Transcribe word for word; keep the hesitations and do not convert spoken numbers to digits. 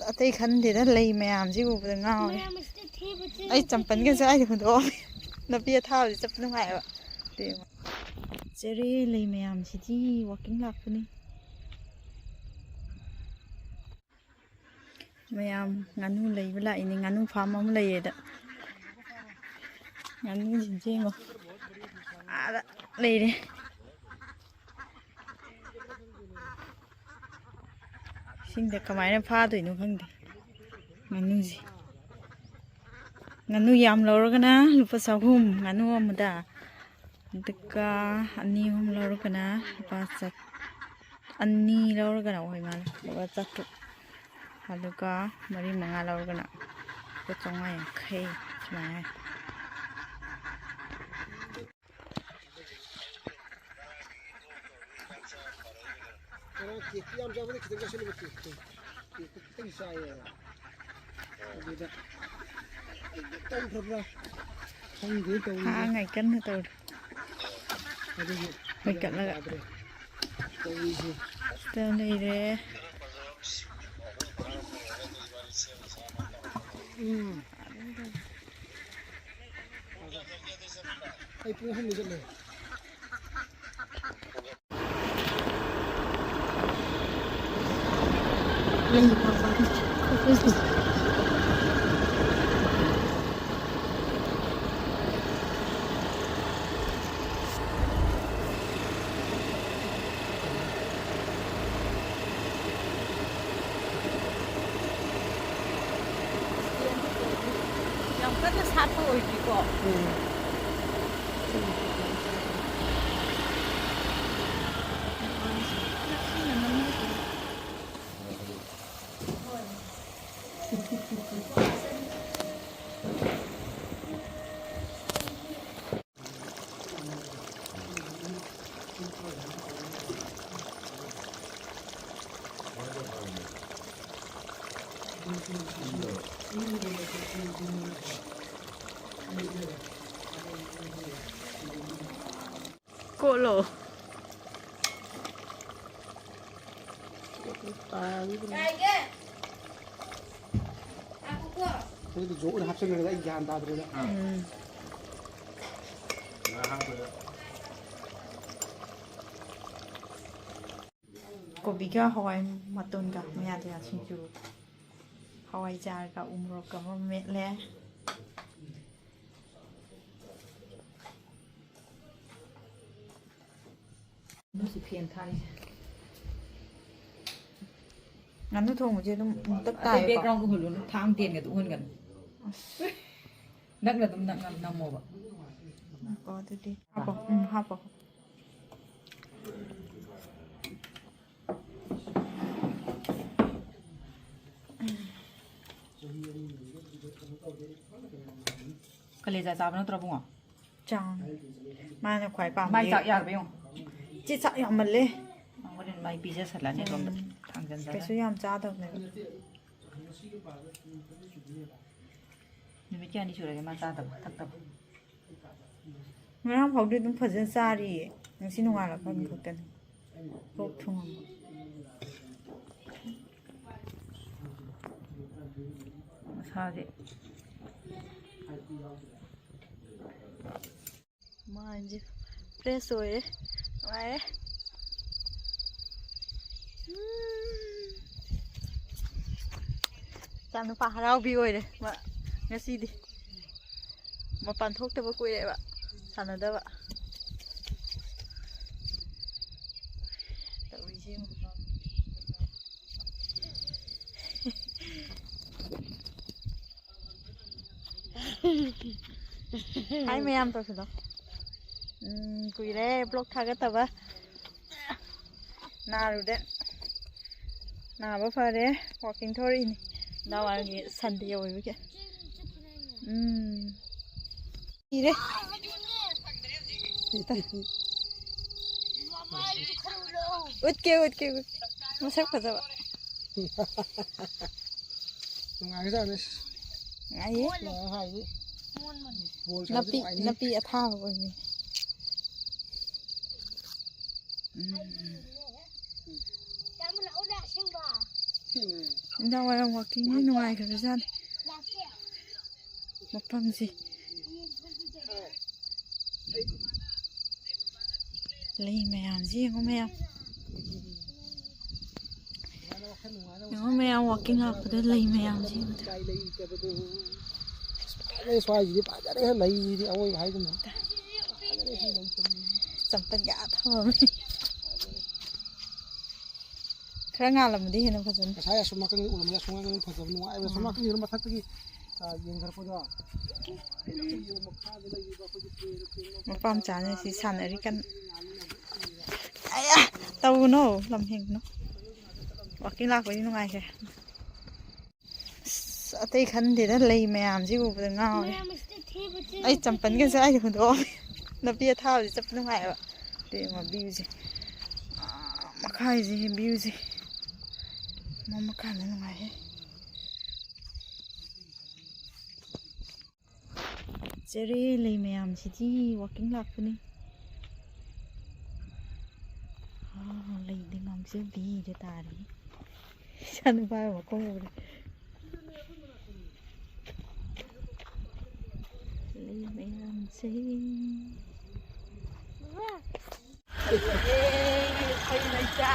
ꯑꯇꯩ ꯈꯟꯗꯦꯗ, ꯂꯩ ꯃꯌꯥꯝꯁꯤ ꯎꯕꯗ ꯉꯥꯎꯔꯦ꯫ ꯃꯌꯥꯝ ꯑꯁꯤꯗ ꯊꯦꯕ ꯊꯦꯕ ꯑꯩ ꯆꯝꯄꯜꯒꯁꯦ ꯆꯠꯄꯅꯦ꯫ ꯑꯩꯗꯤ ꯍꯨꯟꯗꯣꯛꯑꯝꯃꯦ꯫ ꯂꯝꯕꯤ ꯑꯊꯥꯕꯁꯤ ꯆꯠꯄ ꯅꯨꯡꯉꯥꯏꯑꯕ꯫ ꯆꯦꯔꯤ ꯂꯩ ꯃꯌꯥꯝꯁꯤꯗꯤ ꯋꯥꯛꯀꯤꯡ ꯂꯥꯛꯄꯅꯤ꯫ ꯃꯌꯥꯝ ꯉꯥꯅꯨ ꯂꯩꯕ ꯂꯥꯛꯏꯅꯤ꯫ ꯉꯥꯅꯨ ꯐꯥꯝ ꯑꯃ ꯂꯩꯌꯦꯗ꯫ ꯉꯥꯅꯨꯁꯤꯡꯁꯦ ꯌꯦꯡꯉꯣ꯫ ꯑꯥꯗ ꯂꯩꯔꯦ꯫ ꯏꯁꯤꯡꯗ ꯀꯃꯥꯏꯅ ꯐꯥꯗꯣꯏꯅꯣ ꯈꯪꯗꯦ ꯉꯥꯅꯨꯁꯦ꯫ ꯉꯥꯅꯨ ꯌꯥꯝ ꯂꯧꯔꯒꯅ ꯂꯨꯄꯥ ꯆꯍꯨꯝ ꯉꯥꯅꯨ ꯑꯃꯗ, ꯑꯗꯨꯒ ꯑꯅꯤ ꯑꯍꯨꯝ ꯂꯧꯔꯒꯅ ꯂꯨꯄꯥ ꯆꯠ-, ꯑꯅꯤ ꯂꯧꯔꯒꯅ ꯑꯣꯏ ꯃꯥꯜꯂꯦ, ꯂꯨꯄꯥ ꯆꯥꯇ꯭ꯔꯨꯛ, ꯑꯗꯨꯒ ꯃꯔꯤ ꯃꯉꯥ ꯂꯧꯔꯒꯅ ꯂꯨꯄꯥ ꯆꯥꯝꯃꯉꯥ ꯌꯥꯡꯈꯩ ꯁꯨꯃꯥꯏꯅ꯫ ꯉꯔꯥꯡ ꯀꯦꯛꯇꯤ ꯌꯥꯝ ꯆꯥꯕꯗ ꯈꯤꯇꯪ ꯆꯥꯁꯤꯜꯂꯨꯕ, ꯀꯦꯛꯇꯣ꯫ ꯀꯦꯛꯇꯣ ꯈꯤꯇꯪ ꯆꯥꯏꯌꯦꯕ꯫ ꯑꯗꯨꯗ ꯇꯧꯈ꯭ꯔꯕ꯭ꯔꯥ ꯈꯪꯗꯦ ꯇꯧꯔꯤꯁꯦ꯫ ꯍꯥꯡꯉꯥꯏ ꯀꯟꯅ ꯇꯧꯔꯤ꯫ ꯑꯗꯨꯒꯤ ꯃꯩꯀꯠꯂꯒ꯫ ꯌꯥꯗ꯭ꯔꯦ ꯇꯧꯔꯤꯁꯦ꯫ ꯁꯤꯗ ꯂꯩꯔꯦ꯫ ꯎꯝ꯫ ꯑꯩ ꯄꯨꯡ ꯑꯍꯨꯝꯗ ꯆꯠꯂꯦ꯫ ꯌꯥꯝ ꯀꯟꯅ ꯁꯥꯠꯄ ꯑꯣꯏꯗ꯭ꯔꯤꯀꯣ꯫ ꯎꯝ꯫ ꯀꯣꯠꯂꯣ꯫ ꯌꯥꯏꯒꯦ꯫ ꯑꯗꯨꯗꯤ ꯖꯣꯛ ꯑꯣꯏꯅ ꯍꯥꯞꯆꯤꯟꯈ꯭ꯔꯒ ꯑꯩ ꯒ꯭ꯌꯥꯟ ꯇꯥꯗ꯭ꯔꯦꯗ꯫ ꯎꯝ꯫ ꯀꯣꯕꯤꯒ ꯍꯋꯥꯏ ꯃꯇꯣꯟꯒ ꯃꯌꯥꯗ ꯁꯤꯡꯖꯨ, ꯍꯋꯥꯏꯖꯥꯔꯒ ꯎ ꯃꯣꯔꯣꯛꯀ ꯑꯃ ꯃꯦꯠꯂꯦ꯫ ꯉꯥꯅꯨꯁꯤ ꯐꯦꯟ ꯊꯥꯔꯤꯁꯦ꯫ ꯉꯥꯅꯨ ꯊꯣꯡꯕꯁꯦ ꯑꯗꯨꯝ ꯃꯨꯛꯇꯛ ꯑꯇꯩ ꯇꯥꯏꯌꯦꯀꯣ꯫ Background ꯎꯍꯜꯂꯨꯅꯨ, ꯊꯥꯡ ꯇꯦꯟꯒꯗ ꯎꯍꯟꯒꯅꯨ꯫ ꯑꯁ꯫ ꯅꯛꯅ ꯑꯗꯨꯝ ꯅꯛꯅ ꯅꯝꯃꯣꯕ꯫ ꯉꯥꯏꯈꯣ ꯑꯗꯨꯗꯤ꯫ ꯍꯥꯞꯄꯣ꯫ ꯎꯝ, ꯍꯥꯞꯄꯣ꯫ ꯀꯂꯦꯖꯥ ꯆꯥꯕ ꯅꯠꯇ꯭ꯔꯣ, ꯕꯨꯡꯉꯣ? ꯆꯥꯡ꯫ ꯃꯥꯅ ꯈ꯭ꯋꯥꯏ ꯄꯥꯝꯕ꯫ ꯃꯥꯏ ꯆꯥꯛ ꯌꯥꯔꯕ ꯌꯦꯡꯉꯣ꯫ ꯆꯦ, ꯆꯥꯛ ꯌꯥꯝꯃꯜꯂꯦ꯫ ꯍꯣꯔꯦꯟ ꯃꯥꯏ ꯄꯤꯖꯁꯜꯂꯅꯤ ꯑꯗꯣꯝꯗ꯫ ꯎꯝ꯫ ꯊꯥꯡꯖꯟꯖꯜꯂ꯫ ꯀꯩꯁꯨ ꯌꯥꯝ ꯆꯥꯗꯕꯅꯦꯕ꯫ ꯅꯨꯃꯤꯠ ꯀꯌꯥꯅꯤ ꯁꯨꯔꯒꯦ ꯃꯥ ꯆꯥꯗꯕ ꯊꯛꯇꯕ? ꯉꯔꯥꯡ ꯐꯥꯎꯗꯤ ꯑꯗꯨꯝ ꯐꯖꯅ ꯆꯥꯔꯤꯌꯦ꯫ ꯉꯁꯤ ꯅꯣꯡꯉꯥꯜꯂꯛꯄ ꯈꯛꯇꯅꯤ ꯂꯣꯛ ꯊꯨꯡꯉꯝꯕ꯫ ꯃꯁꯥꯁꯦ꯫ ꯃꯥꯏꯟꯁꯦ fresh ꯑꯣꯏꯔꯦ꯫ ꯅꯨꯡꯉꯥꯏꯔꯦ꯫ ꯎꯝ꯫ ꯏꯆꯥ ꯅꯨꯄꯥ ꯍꯔꯥꯎꯕꯤ ꯑꯣꯏꯔꯦ ꯃꯥ ꯉꯁꯤꯗꯤ꯫ ꯃꯄꯥꯟ ꯊꯣꯛꯇꯕ ꯀꯨꯏꯔꯦꯕ, ꯁꯥꯟꯅꯗꯕ꯫ ꯇꯧꯔꯤꯁꯦ ꯌꯦꯡꯉꯨ꯫ ꯍꯥꯏ ꯃꯌꯥꯝ ꯇꯧꯁꯤꯗꯣ꯫ ꯎꯝ, ꯀꯨꯏꯔꯦ vlog ꯊꯥꯒꯠꯇꯕ꯫ ꯅꯥꯔꯨꯗꯦ꯫ ꯅꯥꯕ ꯐꯔꯦ꯫ Walking ꯊꯣꯔꯛꯏꯅꯤ꯫ ꯅꯍꯥꯟꯋꯥꯏꯒꯤ Sunday ꯑꯣꯏꯕꯒꯤ꯫ ꯎꯝ꯫ ꯏꯔꯦ꯫ ꯎꯠꯀꯦ, ꯎꯠꯀꯦ, ꯎꯠꯀꯦ꯫ ꯃꯁꯛ ꯐꯖꯕ꯫ ꯅꯨꯡꯉꯥꯏꯈ꯭ꯔꯖꯥꯠꯅꯤ꯫ ꯅꯨꯡꯉꯥꯏꯌꯦ꯫ ꯅꯨꯡꯉꯥꯏ ꯍꯥꯏꯗꯤ꯫ ꯕꯣꯜ ꯁꯥꯟꯅꯕꯁꯦ ꯅꯥꯄꯤ, ꯅꯨꯡꯉꯥꯏꯅꯤ꯫ ꯅꯥꯄꯤ ꯑꯊꯥꯕ ꯑꯣꯏꯕꯅꯤ꯫ ꯎꯝ꯫ ꯅꯨꯡꯗꯥꯡ ꯋꯥꯏꯔꯝ walkingꯁꯦ ꯅꯨꯡꯉꯥꯏꯈ꯭ꯔꯕꯖꯥꯠꯅꯤ꯫ ꯃꯐꯝꯁꯤ꯫ ꯂꯩ ꯃꯌꯥꯝꯁꯤ ꯌꯦꯡꯉꯣ ꯃꯌꯥꯝ꯫ ꯌꯦꯡꯉꯣ ꯃꯌꯥꯝ, ꯋꯥꯀꯤꯡ ꯂꯥꯛꯄꯗ ꯂꯩ ꯃꯌꯥꯝꯁꯤ ꯌꯦꯡꯉꯨꯗ꯫ ꯐꯖꯔꯦ, ꯁ꯭ꯋꯥꯏꯁꯤꯗꯤ ꯐꯖꯔꯦ, ꯂꯩꯁꯤꯗꯤ ꯑꯋꯣꯏꯕ ꯍꯥꯏꯒꯨꯝꯅ꯫ ꯆꯝꯄꯜꯒ ꯑꯥ ꯊꯝꯃꯝꯃꯦ꯫ ꯈꯔ ꯉꯥꯜꯂꯝꯃꯗꯤ ꯍꯦꯟꯅ ꯐꯖꯅꯤ꯫ ꯉꯁꯥꯏ ꯑꯁꯣꯝ ꯅꯥꯀꯟꯒꯤ ꯎꯔꯝꯕꯗ ꯑꯁꯣꯝ ꯅꯥꯀꯟꯒꯤ ꯐꯖꯕ ꯅꯨꯡꯉꯥꯏꯕ꯫ ꯑꯁꯣꯝ ꯎꯝ꯫ ꯅꯥꯀꯟꯒꯤ ꯃꯊꯛꯇꯒꯤ, ꯑ, ꯌꯦꯡꯊꯔꯛꯄꯗꯣ꯫ ꯃꯈꯥꯗ ꯂꯩꯔꯤꯕ ꯑꯩꯈꯣꯏꯒꯤ ꯇ꯭ꯔꯦꯟ, ꯇ꯭ꯔꯦꯟ ꯃꯄꯥ ꯃꯆꯥꯅ ꯁꯤ ꯁꯥꯟꯅꯔꯤ ꯀꯟꯅ꯫ ꯑꯌꯥ! ꯇꯧꯒꯅꯣ, ꯂꯝ ꯍꯦꯟꯒꯅꯣ꯫ ꯋꯥꯀꯤꯡ ꯂꯥꯛꯄꯗꯤ ꯅꯨꯡꯉꯥꯏꯈ꯭ꯔꯦ꯫ ꯑꯁ, ꯑꯇꯩ ꯈꯟꯗꯦꯗ, ꯂꯩ ꯃꯌꯥꯝꯁꯤ ꯎꯕꯗ ꯉꯥꯎꯔꯦ꯫ ꯃꯌꯥꯝ ꯑꯁꯤꯗ ꯊꯦꯕ ꯊꯦꯕ ꯑꯩ ꯆꯝꯄꯜꯒꯁꯦ ꯊꯦꯕ꯫ ꯑꯩꯗꯤ ꯍꯨꯟꯗꯣꯛꯑꯝꯃꯦ꯫ ꯂꯝꯕꯤ ꯑꯊꯥꯕꯁꯤ ꯆꯠꯄ ꯅꯨꯡꯉꯥꯏꯑꯕ꯫ ꯌꯦꯡꯉꯣ ꯚ꯭ꯌꯨꯁꯦ꯫ ꯑꯥ, ꯃꯈꯥꯏꯁꯦ ꯚ꯭ꯌꯨꯁꯦ꯫ ꯃꯣꯏ ꯃꯈꯥꯗ ꯅꯨꯡꯉꯥꯏꯍꯦ꯫ ꯆꯦꯔꯦ ꯂꯩ ꯃꯌꯥꯝꯁꯤꯗꯤ ꯋꯥꯀꯤꯡ ꯂꯥꯛꯄꯅꯤ꯫ ꯑꯥ, ꯂꯩꯗꯤ ꯉꯥꯡꯖꯕꯤꯗ ꯇꯥꯔꯤ꯫ ꯏꯆꯥ ꯅꯨꯄꯥ ꯃꯈꯣꯡ ꯎꯔꯦ꯫ ꯂꯩ ꯃꯌꯥꯝꯁꯦ꯫ ꯑꯩꯈꯣꯏ ꯂꯩꯆꯥ꯫